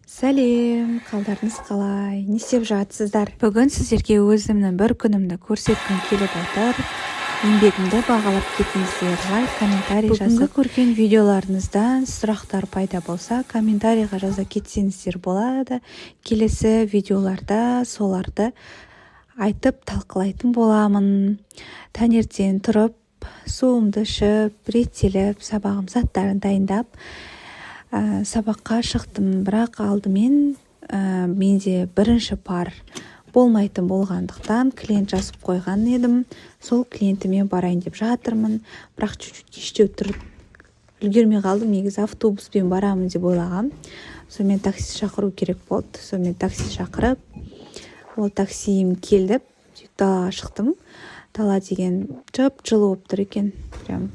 Сәлем, қалдарыңыз қалай? Не істеп жатсыздар? Бүгін сіздерге өзімнің бір күнімді көрсеткім келіп отыр. Еңбегімді бағалап кетіңіздер, лайк, комментарий жазып. Бүгінгі көрген видеоларыңыздан сұрақтар пайда болса, комментарийға жаза кетсеңіздер болады. Келесі видеоларда соларды айтып талқылайтын боламын. Таңертең тұрып, суымды ішіп, реттеліп, сабағым заттарын дайындап, сабаққа шықтым. Бірақ алдымен менде бірінші пар болмайтын болғандықтан, клиент жазып қойған едім, сол клиентіме барайын деп жатырмын. Бірақ чуть-чуть кештеу тұрып үлгермей қалдым. Негізі автобуспен барамын деп ойлағам, сонымен такси шақыру керек болды. Сонымен такси шақырып, ол таксиім келді, сөйтіп далаға шықтым. Дала деген жып жылы болып тұр екен прям.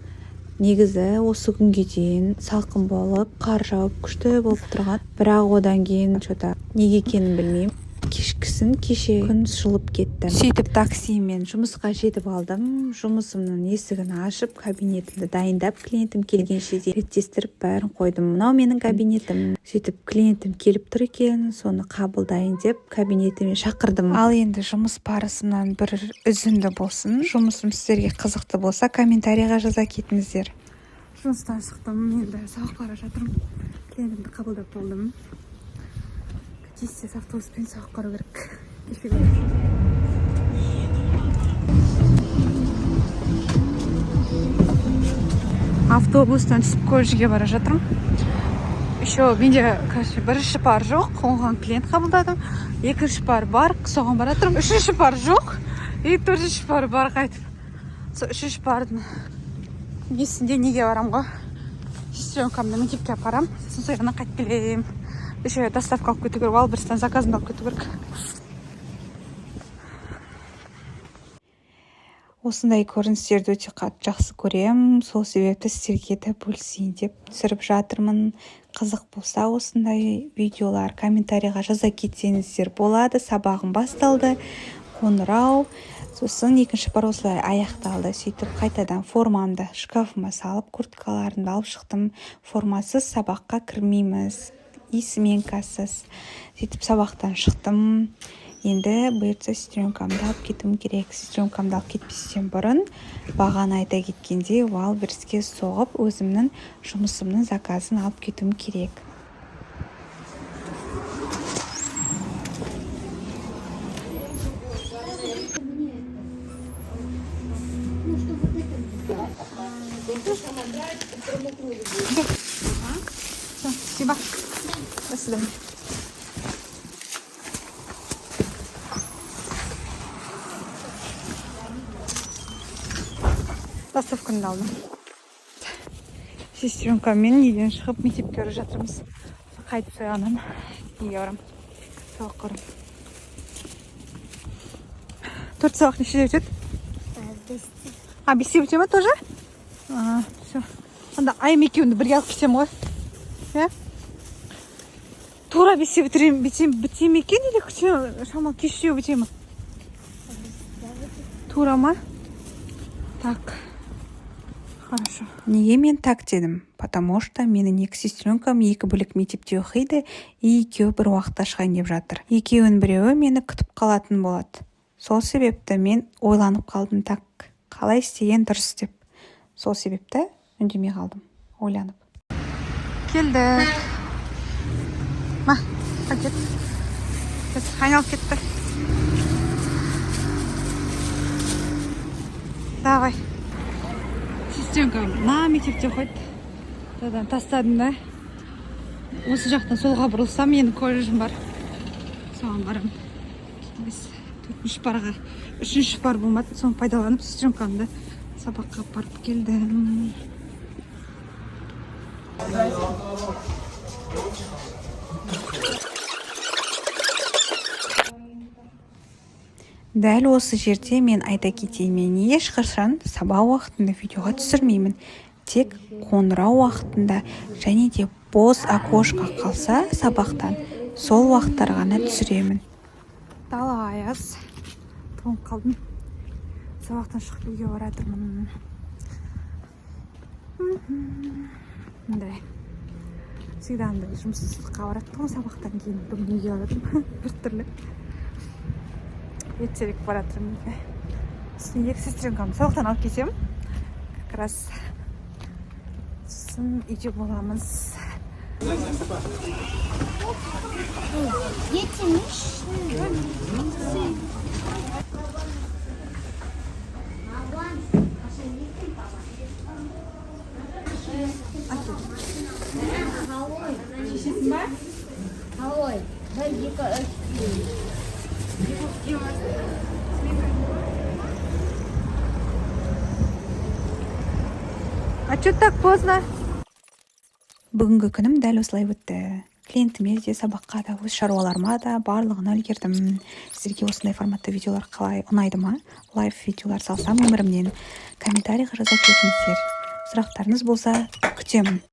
Негізі осы күнге дейін салқын болып, қар жауып, күшті болып тұрған, бірақ одан кейін че-то неге екенін білмеймін, кешкісін кеше күн жылып кетті. Сөйтіп таксимен жұмысқа жетіп алдым. Жұмысымның есігін ашып, кабинетімді дайындап, клиентім келгенше дейін реттестіріп, бәрін қойдым. Мынау менің кабинетім. Сөйтіп клиентім келіп тұр екен, соны қабылдайын деп кабинетіме шақырдым. Ал енді жұмыс барысымнан бір үзінді болсын. Жұмысым сіздерге қызықты болса, комментарийға жаза кетіңіздер. Жұмыстан шықтым, енді сабаққа бара жатырмын. Клиентімді қабылдап болдым. Тез тез автобуспен сабаққа бару керек. Кешігіп. Автобустан түсіп, колледжге бара жатырмын. Еще менде, короче, бірінші пар жоқ, оған клиент қабылдадым. Екінші пар бар, соған бара жатырмын. Үшінші пар жоқ и төртінші пар бар. Қайтып сол үшінші пардың несінде неге барамын ғой, сестренкамды мектепке апарамын, сосын сол жағынан қайтып келемін. Еще доставка алып кету керек, Вайлдберристен заказымды алып кету керек. Осындай көріністерді өте қатты жақсы көремін, сол себепті сіздерге де бөлісейін деп түсіріп жатырмын. Қызық болса осындай видеолар, комментарийға жаза кетсеңіздер болады. Сабағым басталды, қоңырау, сосын екінші пар осылай аяқталды. Сөйтіп қайтадан формамды шкафыма салып, курткаларымды алып шықтым. Формасыз сабаққа кірмейміз и сменкасыз. Сөйтіп сабақтан шықтым. Енді бұйыртса, сестренкамды алып кетуім керек. Сестренкамды алып кетпестен бұрын, бағана айта кеткендей, Вайлдберриске соғып, өзімнің жұмысымның заказын алып кетуім керек. Все, спасибо, до свидания. Доставканы да алдым. Сестренкаммен үйден шығып, мектепке бара жатырмыз. Қайтып сол жағынан үйге барамын, сабаққа барамын. Төрт сабақ нешеде өтеді? А, 5-те өте ма тоже? А, все, онда Айым екеуіңді бірге алып кетемін ғой, иә. Тура 5-те бітіремін, бітем, біте ме екен или күте, шамалы кештеу біте ме? Тура ма? Так, хорошо. Неге мен так дедім? Потому что менің екі сестренкам екі бөлек мектепте оқиды и екеуі бір уақытта шығайын деп жатыр. Екеуінің біреуі мені күтіп қалатын болады. Сол себепті мен ойланып қалдым, так, қалай істеген дұрыс деп. Сол себепті үндемей қалдым ойланып. Келдік. Ма, пакет. Кет, айналып кетті. Давай. Сестренка мына мектепте оқиды. Содан тастадым да, осы жақтан солға бұрылсам, менің колледжім бар, соған барамын. Біз төртінші парға, үшінші пар болмады, соны пайдаланып, сестренкамды сабаққа апарып келдім. Дәл осы жерде мен айта кетейін, мен ешқашан сабақ уақытында видеоға түсірмеймін. Тек қоңырау уақытында және де бос окошко қалса сабақтан, сол уақыттар ғана түсіремін. Дала аяз, тоңып қалдым. Сабақтан шығып, үйге бара жатырмын. Мындай. Всегда андай жұмыссыздыққа барады тұғын сабақтан кейін. Бүгін үйге бара жатырмын, біртүрлі, ертерек бара жатырмын үйге. Сосын екі сестренкамды сабақтан алып келсем как раз, сосын үйде боламыз. Шешесің ба? Қалай? Бір, екі, үш. А че так поздно? Бүгінгі күнім дәл осылай өтті. Клиентіме де, сабаққа да, өз шаруаларыма да, барлығына үлгердім. Сіздерге осындай форматты видеолар қалай, ұнайды ма? Лайв видеолар салсам өмірімнен, комментарийға жаза кетіңіздер. Сұрақтарыңыз болса, күтемін.